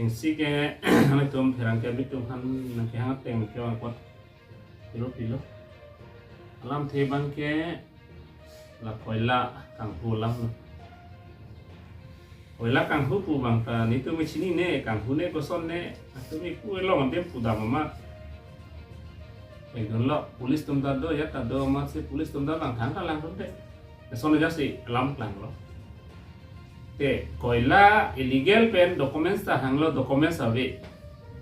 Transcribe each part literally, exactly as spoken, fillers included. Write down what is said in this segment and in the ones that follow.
Si ke, atum pherangke abitum aphan nangkehang ateng ke apot pilo pilo. Alamthe abang ke la koila kanghu alam lo. Koila kanghu pu abang ta netum chinine, kanghu ne koson ne, atum ipu elong adim pudam amat. Ekdom lo, police atum ta do, ya ta do amat si police atum ta bang thang kalang atum te. Lason aja si alam klanglo. Te koila illegal pen documents ta hanglo, documents ave.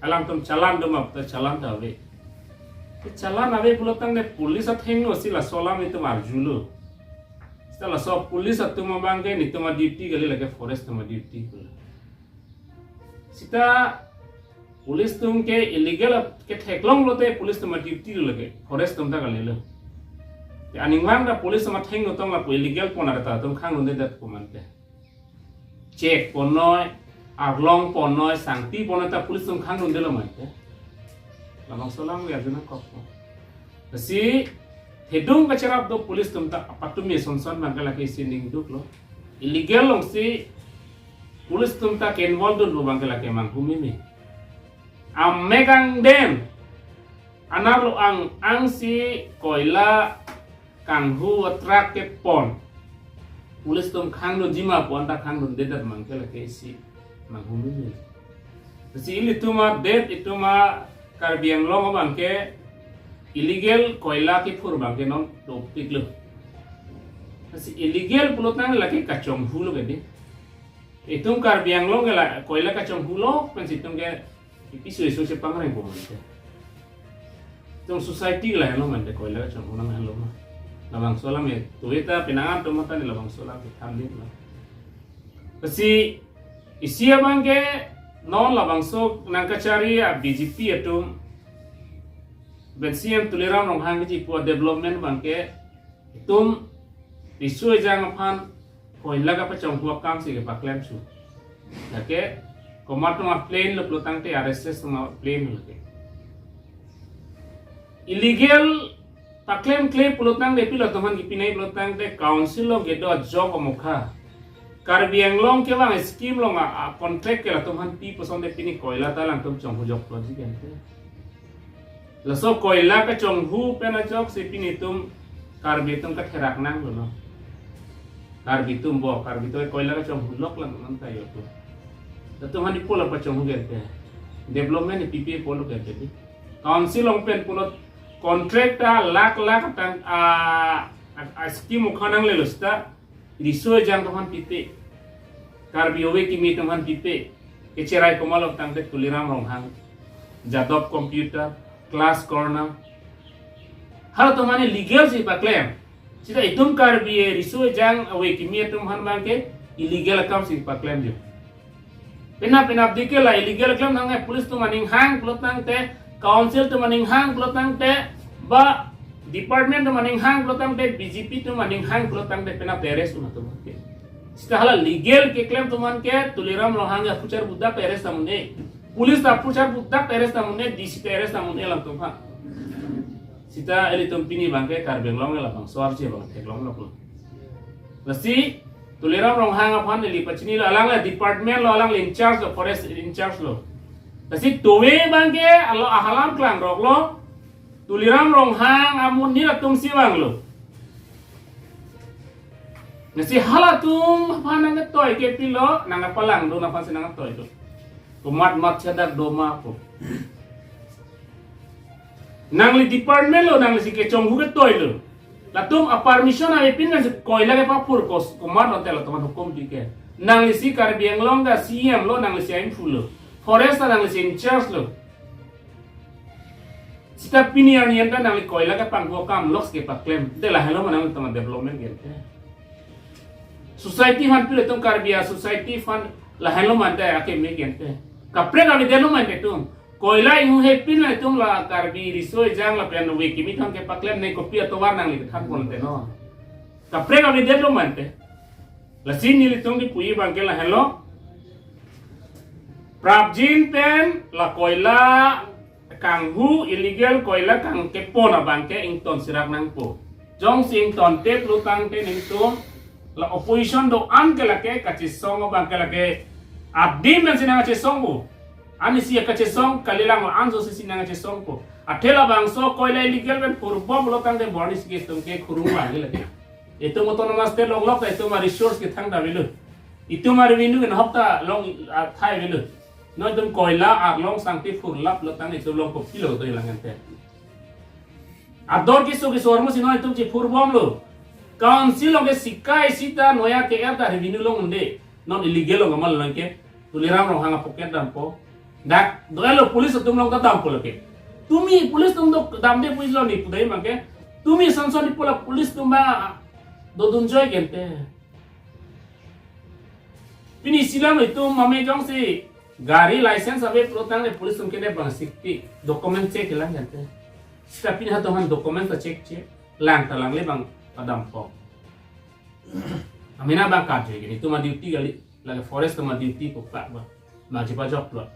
Alangtum challan do ma pu ta challan ta ave. Te challan ave pulo tangte police athengno si laso alam itum arjulo. Sita laso police atum abang ke netum a-duty kali, lake forest atum a-duty pulo. Sita police atum ke illegal ketheklong lote police atum a-duty lo lake, forest atum ta kalilo. Te aning vang ta police atum athengno tong lapu illegal pon arta atum khangdundedet pu mante. Check ponnoi, arlong ponnoi, sangti ponnoi ta police atum khangdundelo mante. Labangso alam ya juna kok. Si thedung kacherap do police atum ta apatum me sonson abang ke lake isi ning duklo. Illegal along si police atum ta ke-involve dunlo abang ke lake manghumeme. Amek angdeng, anerlo ang, ang si koila kanghu a-truck kepon police atum khangdunji ma pu anta khangdundedet abang ke lake isi manghumeme. Si ilitum adet, itum a Karbi Anglong abang ke illegal koila kephur abang ke non dopiklo. Si illegal pulo tang lake kachonghu lo ke di. Itum Karbi Anglong ke la koila kachonghu lo, pensi itum ke ipi sui sui chepangreng po mante. Itum society ke lahenlo mante, koila kachonghu nang henlo ma. Labangso alam ya, tuita pinangan atum ta ne labangso alam ke thandiklo. Si isi abang ke non labangso nangkachari a-B J P atum, pen C M Tuliram Ronghang keji pu a-development abang ke itum riso ejang aphan koila kapachonghu akam si kepaklemthu. Lake komat atum a-plane lo pulo tangte, R S S atum a-plane lo lake. Illegal paklemkle pulo tangte, pilo atum aphan kipinai pulo tangte, council along kedo ajok amokha, Karbi Anglong kevang scheme along a, a-contract ke latum aphan pi pusonte pini koila ta alangtum chonghu joklo ji kente. Laso koila kachonghu pen ajok si pini itum Karbi atum katherak nanglo no. Karbi atum bo, Karbi atum koila kachonghu lok lang non ta yo tu. Latum aphan ipo la pachonghu kente. Development ipi pi ipo lo kente di. Council along pen pulo contract ta lakh lakh tang a, a, a-scheme ukhanang lelo sita. Riso ejang atum aphan pipe, Karbi ove kimi atum aphan pipe, kecherai komatlo tangte Tuliram Ronghang, Jadov Computer, Class Corner. Halatum aphan illegal si paklem. Sita itum Karbi riso ejang ove kimi atum aphan abang ke illegal akam si paklem jo. Penap penap dike la illegal klem nang, eh, police atum aning hang pulo tangte, council atum aning hang pulo tangte, ba department atum aning hang pulo tangte, B J P atum aning hang pulo tangte penap arrest un atum ke. Sita hala legal keklem atum ke Tuliram Ronghang ya puchar budak arrest amun e. Police ta puchar budak arrest amun e, D C ta arrest amun e alangtum ha. Sita ilitum pini abang ke Karbi Anglong labangso arje abang theklong lok lo. Lasi Tuliram Ronghang aphan ili pachinilo, alang le department lo, alang le in charge lo, forest in charge lo. Lasi tuve abang ke alo ahalam klangrok lo, Tuliram Ronghang amonit atum si vanglo. Lasi halatum aphan nangketoi ke pilo, nangkepalangdun aphan si nangketoi do. Komat mat chedak do ma ko. Nangli department lo, nangli si kechonghu ketoi lo. Latum a-permission avepin nang si koila kepaphur kos, komat lote latum aphan hukum pi ke. Nangli si Karbi Anglong ta C M lo, nangli si aimfu lo. Forest ta nangli si in charge lo. Sita pini arni anta nangli koila kepanghu akam lok si kepaklem. Te lahenlo ma nangtum a-development kente. Society fund pilo itum Karbi a-society fund lahenlo ma te akeme kente. Kaprek avedetlo ma te itum. Koila inghu hepin la itum la Karbi riso ejang lapen ove kimi atum kepaklem ne kopi atovar nangli kethan ponte no. Kaprek avedetlo ma te. Lasi nelitum kipuji abang ke lahenlo. Prapjin pen la koila kanghu, illegal koila kangkepon abang ke ington sirak nangpo. Jongsi ingtonte pulo tangte nelitum la opposition do-an ke lake kachesong abang ke lake adim nang si nangkachesong pu. Ani si kachesong kalilang, anso si si nangchesongpo. Athe labangso koila illegal pen phurbomlo tangte bor ni si ke itum ke khurung vangji lake. Itum autonomous state longlok ta itum a-resource kethang ta avelo. Itum a-revenue ke nahok ta long athai avelo. Non itum koila arlong sangti phurlaplo tang itum along kopilo dolang ante. Ador keso keso armu si non itum chephurbomlo. Council along ke sikai sita noya ke-er ta revenue long unde. Non illegal along kamal lang ke. Tuliram Ronghang a-pocket dampo. Dak doelo police atum along ta dampo lake. Tumi police atum do damde puji lo ni pudai abang ke. Tumi sonson ni pula police atum ba dodun joi gente. Pini silang itum mame jongsi gari license ave pulo tangte police atum kene bang sikti document check lang gente. Sita pini hatum han document ta check check lang ta langle bang padampo. Amena bang kajoi ke itum a-duty kali, lake forest atum a-duty ko pak ba. Bang chepajoklo.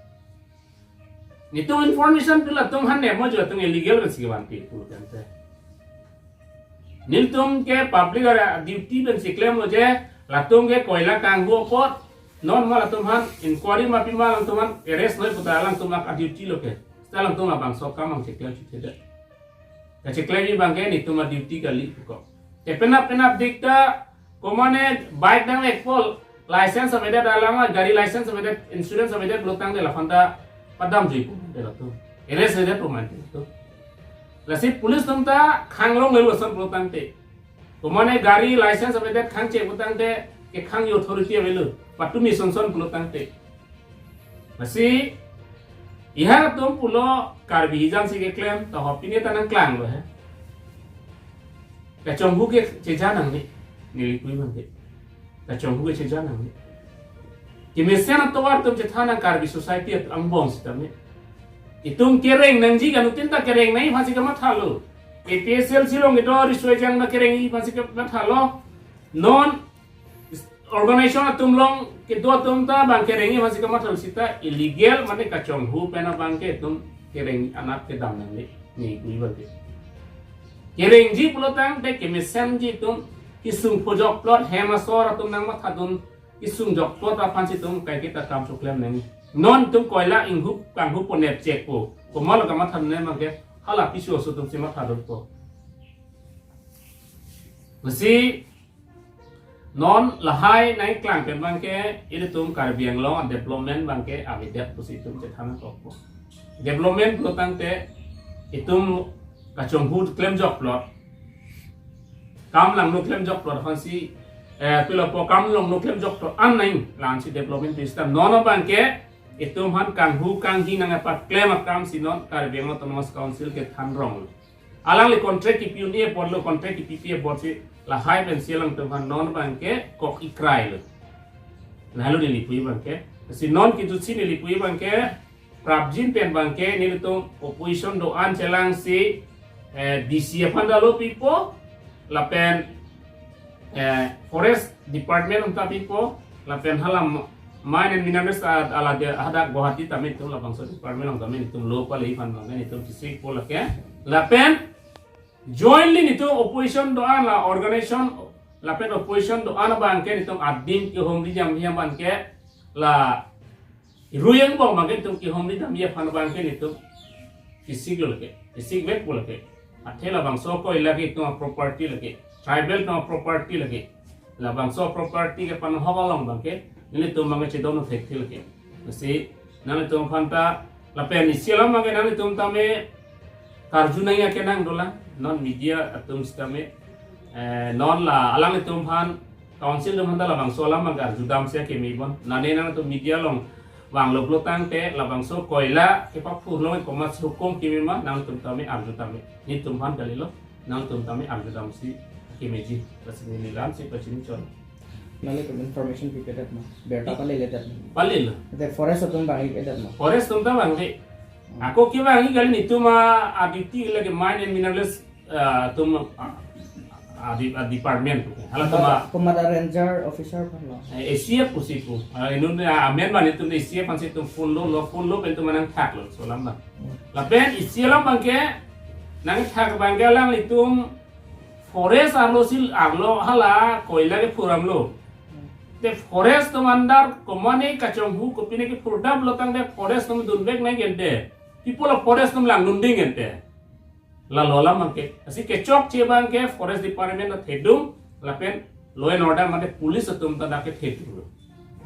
Itum information pi latum han ne mo jo tum illegal pen si vanpi pu tangte. Nelitum ke public a-duty pen si klemlo je, latum ke koila kanghu apot, non ma latum han inquiry ma pima latum han arrest noi puta alangtum a-duty lo ke. Sita alangtum labangso akam ang cheklem chithede. Kacheklem abang ke nelitum a-duty kali ko. Te penap penap dik ta, komane bike dang ekpol, license avedet alang, gari license avedet, insurance avedet pulo tangte laphan ta padam jui pu de latum. Arrest avedet pu mante latum. Lasi police atum ta khang longle lason pulo tangte. Komane gari license avedet khang che pulo tangte kekhang authority avelo. Patumi sonson pulo tangte. Lasi, ihar atum pulo Karbi hijam si keklem, ta ho pini ta nangklanglo he. Kachonghu ke cheja nangne, neli pu abang ke. Kachonghu ke cheja nangne. Kemesen atovar atum chethan nang Karbi society at angbong sitame. Itum kereng nangji ke anuttin ta kereng nangji aphan si kamathalo. A P H L C along kedo riso ejang ta kerengji aphan si kamathalo. Non organization atum along kedo atum ta bang kerengji aphan si kamathalo sita illegal mane kachonghu pen abang ke itum kereng anat kedam nangne, neli pu abang ke. Kerengji pulo tangte kemesenji itum kesung phojokplot hem asor atum nangmathadun kesung jokplot aphan si itum kaiketa kam choklem nangji. Non itum koila inghu kanghu ponep chekpo. Komat lo kamathadun abang ke hala pisu aso atum si mathadunpo. Lasi non lahai nangklang pen abang ke ilitum Karbi Anglong development abang ke avedet pusi itum chethan kokpo. Development pulo tangte itum kachonghu klemjokplot, kam langno klemjokplot aphan si, eh, pilo po kam langno klemjokplot an nang lan si development pu sita non abang ke itum han kanghu kanghi nangpaklem akam si non Karbi Anglong Autonomous Council kethan rong. Alangli contract kipi un-e apotlo, contract kipipi apotsi lahai pensi alangtum aphan non abang ke kok ikrailo. Lahelo neli pu abang ke. Si non kejutsi neli pu abang ke, prapjin pen abang ke nelitum opposition do-an chelangsi, eh, D C aphan ta lo pipo, lapen eh, Forest Department atum ta pipo, lapen hala Mine and Minerals a-, ala de hadak Guwahati tame itum labangso department along tame itum lo pale aphan abang ke itum chesik po lake. Lapen jointly itum opposition do-an la organization, lapen opposition do-an abang ke itum adim kehomri jam hiam abang ke la Ruyang bong abang ke itum kehomri damji aphan abang ke itum kesik lo lake, kesik vekpo lake. Athe labangso koila ke itum property lake, tribal atum property lake. Labangso property kepahok along abang ke nelitum abang ke chedon thekthe lake. Lasi nanglitum aphan ta lapen isi alam abang ke nanglitum tame karju nangji akenang dolang, non media atum sitame, eh, non la alanglitum aphan council atum aphan ta labangso alam abang ke arjudamsi akeme bon. Nane nangtum media along vanglo pulo tangte labangso koila kepaphurlo komatsi hukum keme ma nangtum tame arju tame. Nelitum aphan kalilo, nangtum tame arjudamsi akemeji. Lasi neli lamsi pachini chon. Nanglitum information pipedet ma? Berta paledet ma? Palelo. Te forest atum bang-ipedet ma? Forest atum ta bangde. Ako kevangji kali, nelitum a-duty lake Mine and Minerals, ah, atum, ah, ah, di-, ah, department. Halatum a- Komat, komat ranger officer aphanlo? Eh, A C F pusi pu. Ah, inut, ah, amen abang nelitum A C F aphansi itum phone lo, lo phone lo pen itum nangthaklo, laso alam abang. Hmm. Lapen isi alam abang ke, nangthak abang ke alanglitum forest arlo si arlo hala koila kephuramlo. Hmm. Te forest atum andar komane kachonghu kopine kephurda pulo tangte forest atum dunvek nangji ante. People of forest atum langdunding ante. Lalo alam abangke. Lasi kechokche abangke forest department ta thedung lapen law and order mate police atum ta dak ke thedung.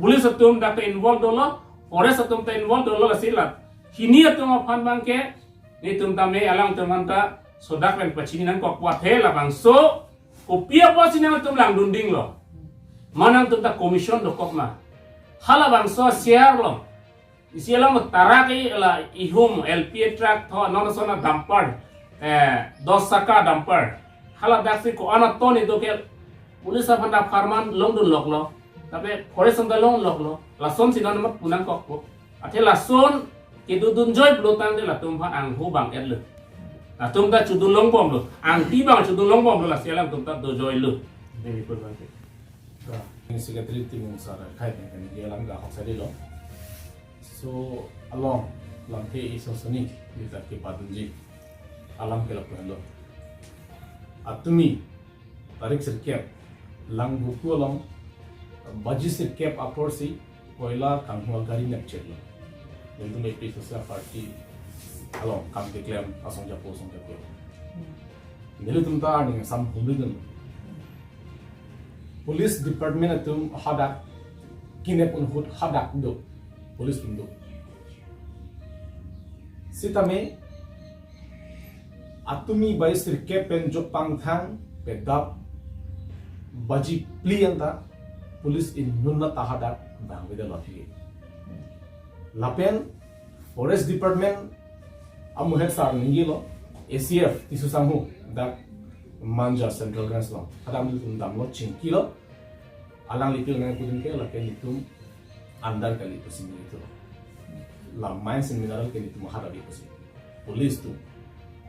Police atum dak ke involve dolo, forest atum ta involve dolo lasi la. Hini atum aphan abangke netum tame alangtum anta sodak pen pachini nangkok pulote labangso kopi apotsi nangtum langdundinglo. Ma nangtum ta commission dokok ma. Halabangso share lo. Isi alam tarak ke la ihum L P A truck tho non sona dumper. Eh, dos saka dumper. Hala daksi ko-an aton itum ke police aphan ta pharman longdun loklo. Tapi forest anta long loklo. Lasonsi non mat pu nangkokpo. Athe lason kedodun joi pulo tangte latum aphan angho bang-etlo. Latum ta chodun longbomlo. Angti bang chodun longbomlo lasi alangtum ta dojoilo. Neli pun bang. Ini secretary Timung sir khai ne kan dia alam ga hok sari lo. So along lamthe iso soni di tak ke badunji alam ke lapuan lo. Atumi tarik sirkep Langvoku along baji sirkep aporsi koila kanghu agari nepcheklo. Nelitum A P social party along kam keklem asong japo asong japo. Nelitum ta arni sam humri dun. Police department atum hadak kinep un ahut hadak do. Police atum do. Sitame atumi baji sirkep pen jopangthang pedap baji phli anta police inut ta hadak bang beda lotri. Lapen forest department amu hek sar ninggilo A C F Tisu Sangho dak Manja Central Range lo. Hadak nelitum damlo chingkilo. Alang lipil nang kudin ke lake nelitum andar kali pusi nelitum. La mines and mineral ke nelitum hadak kali pusi. Police atum.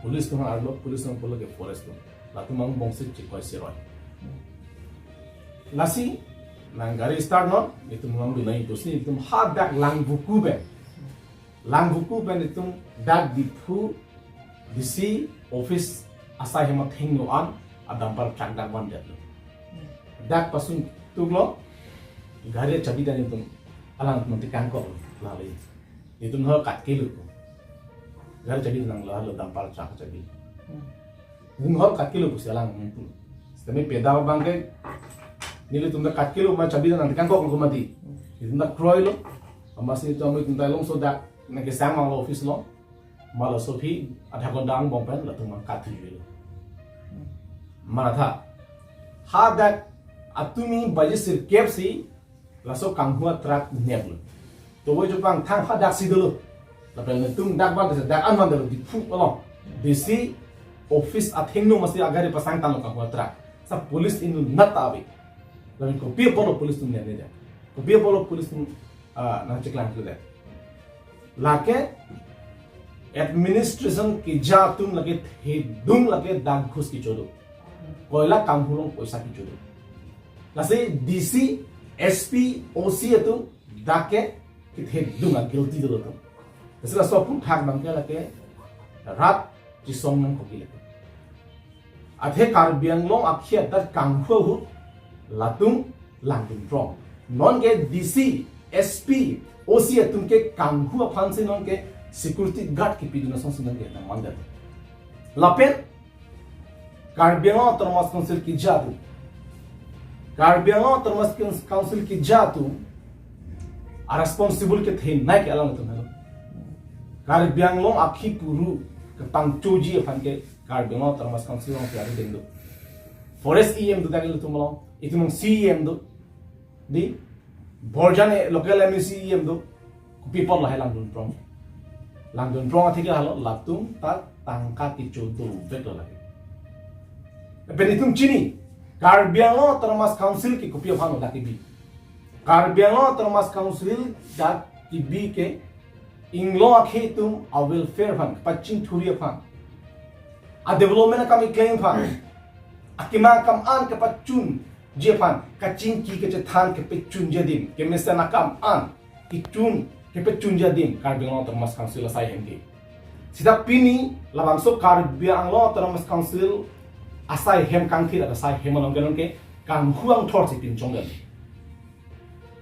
Police atum arlo, police atum pulo ke forest atum. Latum mang bongsit chikoi siroi. Lasi nang gari start non, nelitum langdun nangji pusi nelitum hadak Langvoku pen. Langvoku pen nelitum dak Diphu D C office asai hem athengno an a dumper truck dak vandetlo. Dak pasung tuklo gari chabi ta nelitum alang nelitum tekangkok lale. Nelitum hor kat kilo. Gari chabi nanglo, halo dumper truck chabi. Nelitum hor kat kilo pusi alang nelitum. Sitame pedap abangke nelitum ta kat kilo ma chabi ta nangtekangkoklo mati. Nelitum ta kroilo. Amatsi nelitum amu nelitum ta longso dak nangkesang mang office lo. Ma laso aphi adha konda angbong pen latum mang kathi lo. Mara tha. Hadak atumi baji sirkep si laso kanghu a truck neplo. To woi jopangthang hadak si dolo. Lapen nelitum dak van dak an van dolo Diphu along. D C office athengno amatsi agari pasang tanglo kanghu a truck. Sa police inut ta ave. Lapen kopi apotlo police atum nepne dak. Kopi apotlo police atum, ah, nangcheklang tu dak. Lake administration keja atum lake thedung lake dak ghus kecho do. Koila kanghu along poisa kecho do. Lasi D C, S P, O C atum dak ke kethedung a guilty dolo atum. Lasi laso aphuthak abangke lake rat chisong nangkok lake. Athe Karbi Anglong akhei adat kanghu ahut latum langdunphrong. Nonke D C, S P, O C atum ke kanghu aphansi nonke security guard kepidun asonsi nonke nangmandet. Lapen Karbi Anglong Autonomous Council keja atum. Karbi Anglong Autonomous Council keja atum a responsible kethenei ke alangtum helo. Karbi Anglong akhei puru kepangchoji aphan ke Karbi Anglong Autonomous Council along pi ari deng do. Forest E M do dak ilitum along, itum along C E M do. Di, Borjan e local M A C E M do. Kopi apot lahai langdunphrong. Langdunphrong athe ke halo latum ta tangka kecho dovek lo lake. Lapen itum chini, Karbi Anglong Autonomous Council ke kopi aphan lo dak kebi. Karbi Anglong Autonomous Council dak kebi ke inglong akhei atum a welfare aphan, kepachingthurji aphan, a development akam keklem aphan, akemang akam an kepachunji aphan, kachingki kachethan kepachunji adim, kemesen akam an kechun kepachunji adim Karbi Anglong Autonomous Council asai hem ke. Sita pini labangso Karbi Anglong Autonomous Council asai hem kangthir asai hem along ke nonke kanghu angthor si pinchong dam.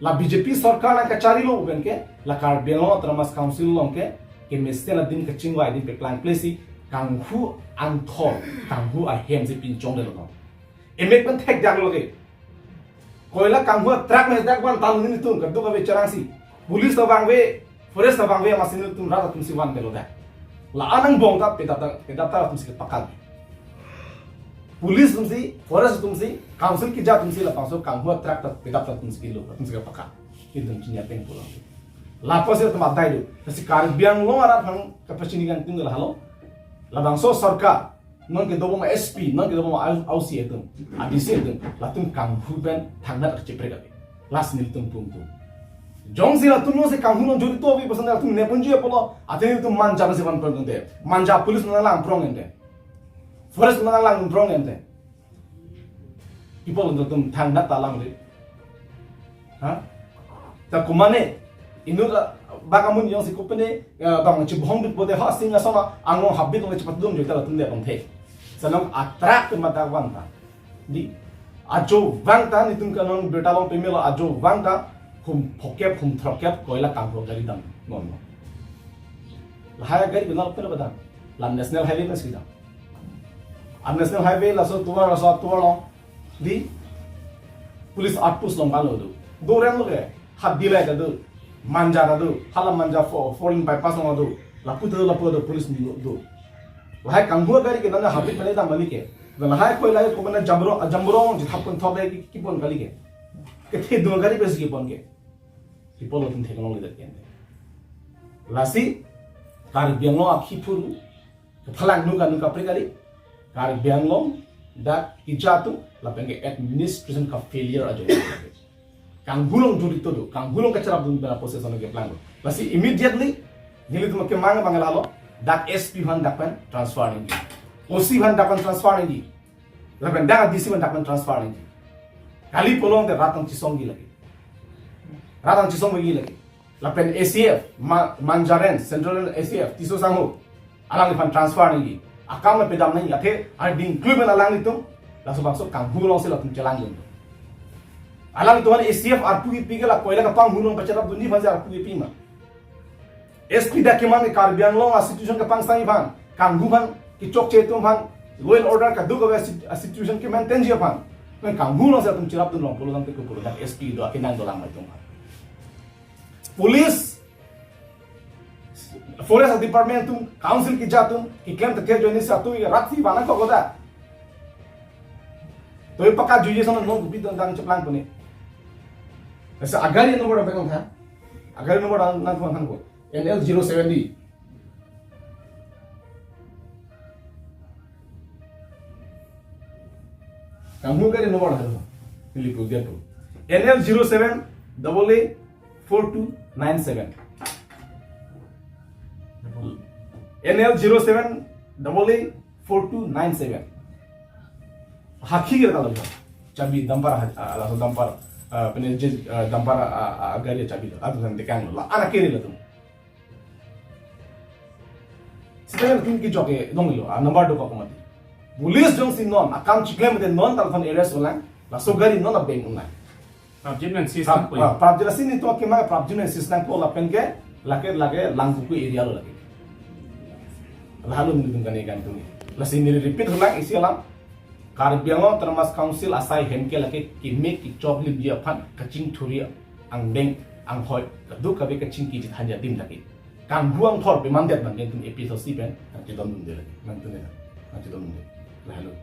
La B J P sorkar nangkacharilo pen ke, la Karbi Anglong Autonomous Council along ke, kemesen adim kachingvai adim peplangple si, kanghu angthor, kanghu ahem si pinchongdetlo. Emek pen thekdaklo ke. Koila kanghu truck me dak van tan nelitum, kadokave cherangsi. Police ta vangve, forest ta vangve, amatsi nelitum rat atum si vanpelo dak. La-an angbong ta pedap ta, pedap ta atum si kepakal. Police atum si, forest atum si, council keja atum si, labangso kanghu truck ta pedap ta atum si kelo, atum si kepakal. Itum chini ateng pulang. Lapusi atum adai do. Lasi Karbi Anglong arat aphan kapachini kangtung lahelo. Labangso sorkar, non kedobom S P, non kedobom A O C atum, A D C atum, latum kanghu pen thangnat kacheprek ave. Lasi nelitum pum pum. Jongsi latum jongsi kanghu along jorito ave pusi latum neponji apotlo, athe nelitum Manja si vanpon tangte. Manja police nanglang prong ente. Forest nanglang prong ente. People nelitum thangnat ta langri. Ha? Ta kumane, inut, ah, bak amun jongsi kopine, eh, bang chibhong bit bote ha Singhason anglong habit along chipatdun jo ta latum de bang the. Sanong a truck pen madak vang ta. Di, ajo vang ta nelitum kanong birta along pemelo ajo vang ta hum phokep hum throkep koila kanghu gari dam non. Lahai gari kenal pera badam. La National Highway na sida. A National Highway laso tovar laso tovar along. Di, police outpost along kalo do. Doren lo ke. Hadi lai ta do. Manja ta do. Hala Manja fo-, four lane bypass along do. Lapu do, lapu do, police ni do. Lahai kanghu gari ke nana habit mane dam bani ke. Lahai koila ko mana jamro, jamro jithap pon thop ke kipon kali ke. Kethe do gari besi kipon ke. People latum theklongle dak ke. Lasi, Karbi Anglong akhi phuru, Phalang nungka nungka prekali, Karbi Anglong dak keja atum lapen ke administration ka failure ajo. Kanghu along jorito do, kanghu along kacherapdun pen a-process along keplang do. Lasi immediately, nelitum kemang bang lahelo, dak S P aphan dak pen transfer nangji. O C aphan dak pen transfer nangji. Lapen dak D C aphan dak pen transfer nangji. Kali pulote rat tang chisongji lagi. Rat tang chisongji lagi. Lapen A C F, Ma-, Manja Range, Central Range A C F, Tisso Sangho. Alangliphan transfer nangji. Akam le pedam nangji. Athe, ar ding klumen alanglitum, laso bangso kanghu alongsi latum chelangdun. Alanglitum aphan A C F arpu kipi ke la koila kapanghu along pacherapdunji aphansi arpu kipi ma. S P dak keman ke Karbi Anglong a-situation kepangsangji aphan, kanghu aphan, kechokche atum aphan, law and order kadokave si-, a-situation kemaintainji aphan. Nang kanghu alongsi latum cherapdunlong pulo tangte ke pulo dak S P do akenang dolang ma itum aphan. Police, Forest Department atum, Council keja atum, keklem ta ke join si atu ya rat si bana ko koda. To ye paka juye sama non kopi dang cheplangpo ne. Asa agari number apa kang tha? Agari number nang nang tha ko. N L zero seven D. Kanghu gari number hai lo. Pili pu dia pu. N L zero seven double A four two nine seven. N L zero seven double A four two nine seven. Hakhi gari kalau. Chabi dumper ha-, ah, laso dumper, ah, pene je, ah, dumper, ah, ah, gari chabi lo. Atu kan dekang lo. La anak kiri lo tu. Sita latum kejok ke donglo, a number do ko mati. Police jongsi non akam chiklem de non telephone arrest ulang, laso gari non abeng ulang. Prapjin men sis Prap-, nangpo. Ah, prapjin si nelitum kemang prapjin men sis nangpo lapen ke, lake lake Langkuku area lo lake. Lalu nelitum kane kan tung. Lasi neli repeat ulang isi alam. Karbi Anglong Autonomous Council asai hem ke lake keme kechok limji aphan kachingthuri angdeng anghoi kadokave kachingki chethanji adim lake. Kanghu angthor pemandet abang nelitum A P H L C pen nangchedondunde lake. Nangtune nangchedondunde. Lahelo.